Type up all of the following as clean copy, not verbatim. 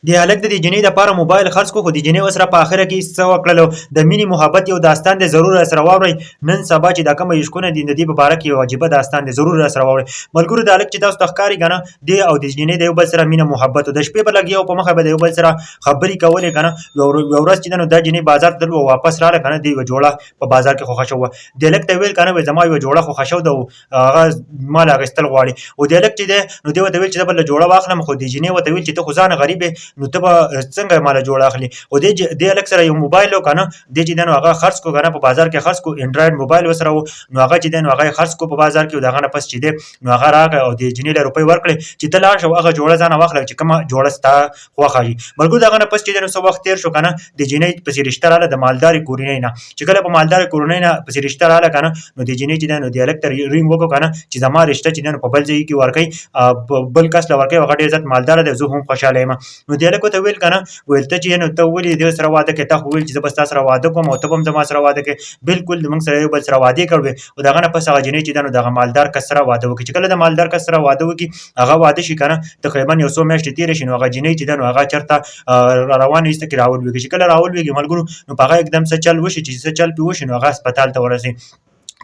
دې هلک د دې جینۍ دپاره موبایل خرڅ کړو، خو دې جینۍ ورسره په اخره کې څه وکړل؟ د مینې محبت یو داستان دی، ضرور راسره واورئ. نن سبا چې دا کومه عشقونه دي، د دې په باره کې یو عجیبه داستان دی، ضرور راسره واورئ. ملګرو، دا هلک چې تاسو ته ښکاري که نه، دی او د جینۍ د یو بل سره مینه محبت و. د شپې به لګیا او په مخه به د یو بل سره خبرې کولې که نه. یوه ورځ چې ده نو دا جینۍ بازار ته تلل او واپس راغله که نه، دې یوه جوړه په بازار کې خوښه شوه. دې هلک ته ویل که نه، وایي زما یوه جوړه خوښه شوه ده، هغه مال اخیستل غواړي. او دی هلک چې دی نو دی ورته ویل چې زه به له جوړه واخلم، خو دې جینۍ ورته ویل چې ته خو ځان غریب یې، نو ته به څنګه مال جوړه اخلي؟ خو دې هلک سره یو موبایل و که نه، دې چې دی نو هغه خرڅ کړو که نه، په بازار کې خرڅ کړو. انډراید موبایل ورسره و، نو هغه چې دی نو هغه یې خرڅ کړو په بازار کې. او د هغه نه پس چې دی نو هغه راغی او دې جینۍ له روپۍ ورکړې چې ته لاړ شه او هغه جوړه ځانه واخله چې کومه جوړه ستا خوښه وي. ملګرو، د هغه نه پس چې دی نو څه وخت تېر شو که نه، د جینۍ پسې رشته راله د مالدارې کورنۍ نه. چې کله په مالدارې کورنۍ نه پسې رشته راله که نه، نو د جینۍ چې دی نو د هلک ته رینګ وکړو که نه چې زما رشته چې دی نو په بل ځای کې ورکوي، بل کس له ورکوي، هغه ډېر زیات مالدار دی، زه هم خوشحاله یم. نو د هلک ورته ویل که نه، ویل ته چې نو ته ولې دې سره واده کوې؟ تا خو ویل چې زه به ستا سره واده کوم او ته به هم زما سره واده کوې. بلکل موږ سره یو بل سره وعدې کړې. او د هغه نه پس هغه جینۍ چې ده نو دغه مالدار کس سره واده وکړي. چې کله د مالدار کس سره واده وکړي، هغه واده شي که نه، تقریبا یو څو میاشتې تېرې شي، نو هغه جینۍ چې ده نو هغه چېرته روانه ایسته کې راولوېږي. چې کله راولوېږي ملګرو، نو په هغه اقدام څه چل وشي، چې څه چل پې وشي، نو هغه هسپتال ته ورسي.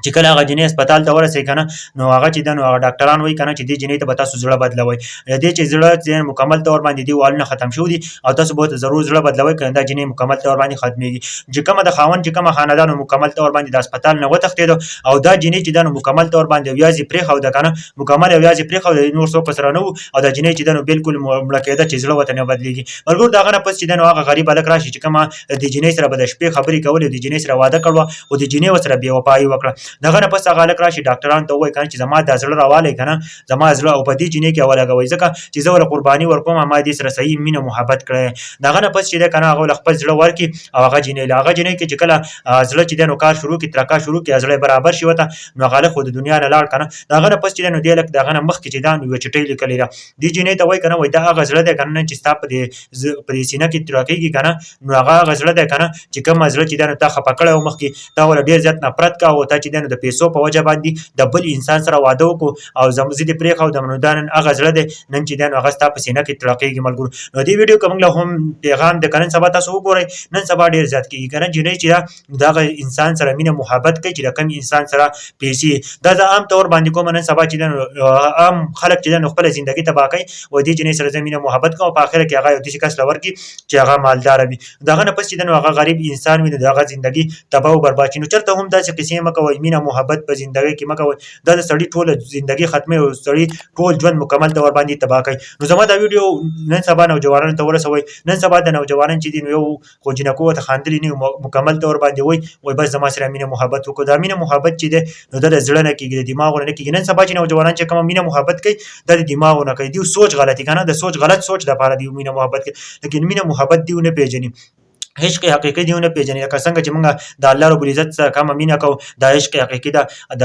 چې کله هغه جینۍ هسپتال ته ورسي که نه، نو هغه چې ده نو هغه ډاکټران وایي که نه چې دې جینۍ ته به تاسو زړه بدلوئ، دې چې زړه چې مکمل طور باندې دې والونه ختم شوي دي او تاسو به ورته ضرور زړه بدلوئ، که نه دا جینۍ مکمل طور باندې ختمېږي. چې کومه د خاوند چې کومه خاندان مکمل طور باندې د هسپتال نه وتښتېده او دا جینۍ چې ده نو مکمل طور باندې ویازې پرېښوده که نه، مکمل ویازې پرېښوده، نور څوک ورسره نه وو او دا جینۍ چې ده نو بالکل مړه کېده چې زړه ورته نه بدلېږي. ملګرو، د هغه نه پس چې ده نو هغه غریب هلک راشي چې کومه د جینۍ سره به د شپې خبرې کولې، د جینۍ سره واده کړوه، خو د جینۍ ورسره بې وفایي وکړه. د هغه نه پس هغه هلک راشي، ډاکټرانو ته ووایي که نه چې زما دا زړه راوالی که نه، زما زړه او په دې جینۍ کې ولګوئ، ځکه چې زه ورله قرباني ورکوم، ما دې سره صحیح مینه محبت کړی. د هغه نه پس چې دی که نه هغه له خپل زړه ورکړي او هغه جینۍ له هغه جینۍ کې چې کله زړه چې دی نو کار شروع کړي، ترکا شروع کړي، زړه یې برابر شي ورته، نو هغه هلک خو د دنیا نه لاړ که نه. د هغه نه پس چې دی نو دی هلک د هغه نه مخکې چې دا نو یوه چټۍ لیکلې ده، دې جینۍ ته وایي که نه، وایي دا هغه زړه دی که نه چې ستا په دې په دې سینه کې ترکېږي که نه، نو هغه هغه زړه دی که نه چې کوم زړه چې دی نو تا خفه کړی و مخکې، تا وله ډېر زیات نفرت کاوه، تا چې دی نو د پیسو په وجه باندې د بل انسان سره واده وکړو او زه دې پرېښودم، نو دا نن هغه زړه دی نن چې دی نو هغه ستا په سینه کې تړقېږي. ملګرو، نو دې ویډیو که موږ له هم پیغام دی که نن سبا تاسو وګورئ، نن سبا ډېر زیات کېږي که نه، جینۍ چې ده نو د هغه انسان سره مینه محبت کوي چې د کوم انسان سره پیسې. دا زه عام طور باندې کوم، نن سبا چې ده نو عام خلک چې ده نو خپله زندګي تباه کوي، وایي دې جینۍ سره زه مینه محبت کوم، په اخره کې هغه یو داسې کس له ورکړي چې هغه مالدار وي. د هغه نه پس چې ده نو هغه غریب انسان وي، نو د هغه زندګي تباه او برباد شي. نو چېرته هم داسې قصې مه کوئ، مینه محبت په زندګۍ کې مه کوئ، دا د سړي ټوله زندګي ختموي او سړي ټول ژوند مکمل طور باندې تباه کوي. نو زما دا ویډیو نن سبا نوجوانانو ته ورسوئ. نن سبا د نوجوانان چې دي نو یو خو جینکو ورته خاندلي نه، مکمل طور باندې وایي، وایي بس زما سره مینه محبت وکړو. دا مینه محبت چې دی نو دا د زړه نه کېږي، د دماغو نه کېږي. نن سبا چې نوجوانان چې کومه مینه محبت کوي، دا د دماغو نه کوي، دیو سوچ غلطي که نه، د سوچ غلط سوچ دپاره دیو مینه محبت کوي، لیکن مینه محبت دیو نه پېژني، عشق حقیقي دیونه پیژني. لکه څنګه چې موږ د الله رب العزت سره کومه مینه کوو، دا عشق حقیقي ده. د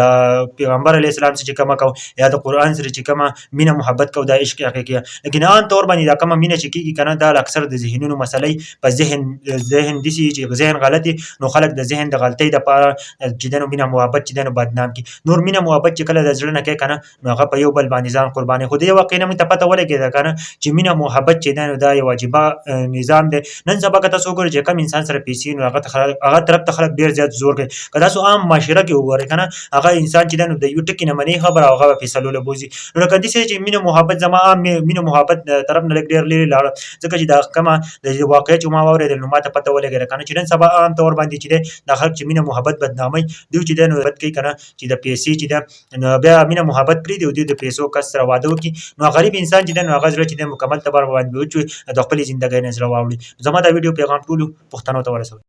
پیغمبر علیه السلام سره چې کومه کوو یا د قرآن سره چې کومه مینه محبت کوو، دا عشق حقیقي ده. لیکن عام طور باندې دا کومه مینه چې کیږي که نه، دا اکثر د ذهنونو مسلې په ذهن داسې چې ذهن غلط نو خلک د ذهن د غلطۍ دپاره چې دی نو مینه محبت چې دی نو بدنام کړي. نور مینه محبت چې کله د زړه نه کوي که نه، نو هغه په یو بل باندې ځان قرباني. خو دې واقع نه موږ ته پته ولګېده که نه چې مینه محبت چې دی نو دا یو عجیبه نظام دی. نن سبا که تاسو وګورئ چې کوم انسان سره پیسې، نو هغه طرف ته خلک ډېر زیات زور کوي. که تاسو عام معاشره کې وګورئ که نه، هغه انسان چې دی نو د یو ټکي نه منې خبره او هغه به فیصلو له بوځي. نو لکه داسې چې مینه محبت زما عام مینه محبت طرف نه لږ ډېر لرې لاړه، ځکه چې دا کومه د واقعیت چې ما واورېدل نو ما ته پته ولګېده که نه چې نن سبا عام طور باندې چې دی دا خلک چې مینه محبت بدناموي، دوی چې دی نو بد کوي که نه چې د پیسې چې ده نو بیا مینه محبت پرېږدي او دوی د پیسو کس سره واده وکړي، نو غریب انسان چې دی نو هغه زړه چې دی مکمل تبر باندې وچوي، د خپلې زندګۍ نه زړه واوړي. زما دا ویډیو پیغام ټولو پښتنو ته ورسوي.